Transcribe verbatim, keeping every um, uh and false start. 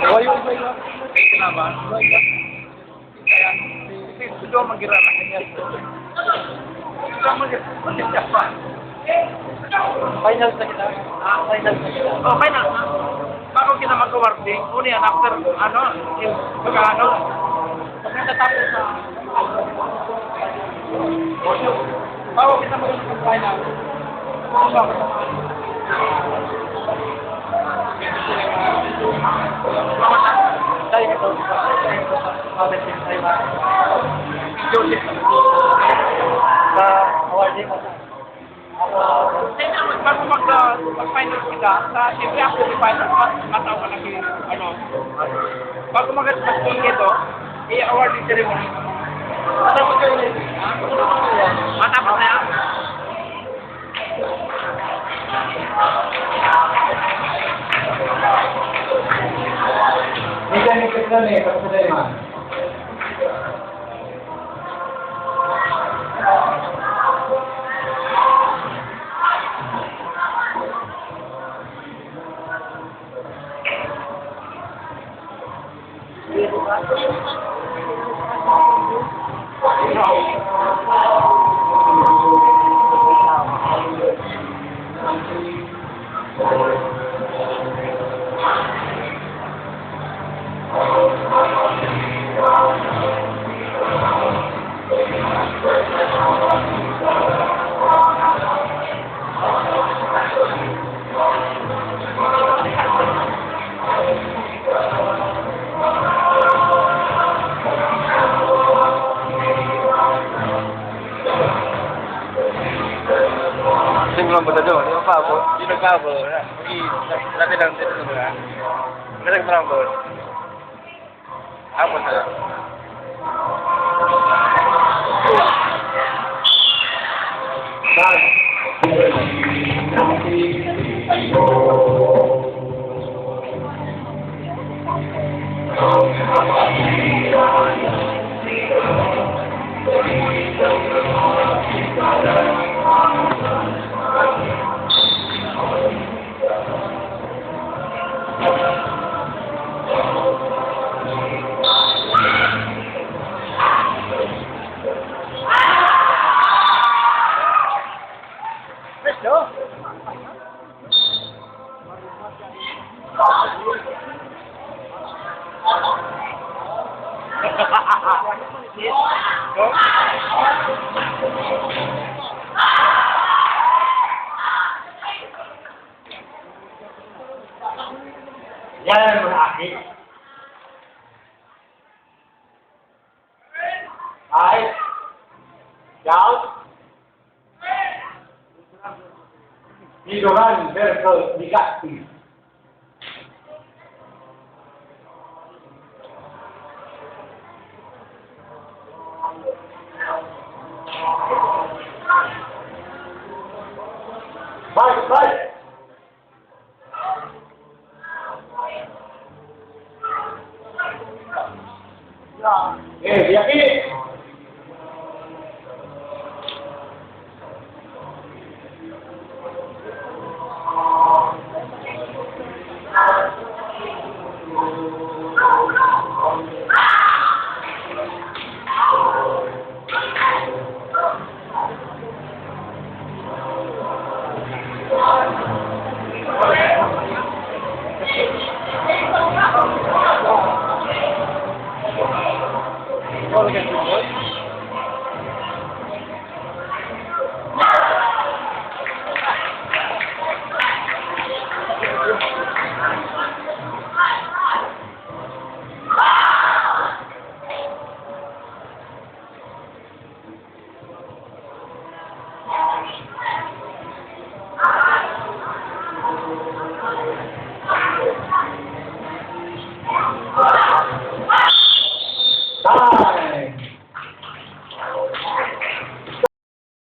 Wayo iba-iba. Kailangan. Gusto mo magira na kanya. Gusto mo magira pa. Final na kita. Ah, final na kita. Oh, final na. Bago kita mag-awarding, uni yan, after, ano, yung, pag ano, pag natatapos na, bago kita mag-final. Tayo ito. Joseph. Sa awarding mo. Siyempre, mag-, mag-, ah, mag-finals kita. Sa, siyempre, ako, may finals, mat-, mataw ka na kayo, ano. Bago mag-, mag-, ito, i-award yung ceremony. Matapos kayo, ha? Matapos na yan. Minsan yung question eh, tapos na yun, ah. Sing lang ba daw? Di ba pa ako? Di nagpabo. Di, dati lang dito sa mga. Dati lang ba? Ako na. Yan ang mga aki. Ay. Shout. Ni Duran versus Ligati.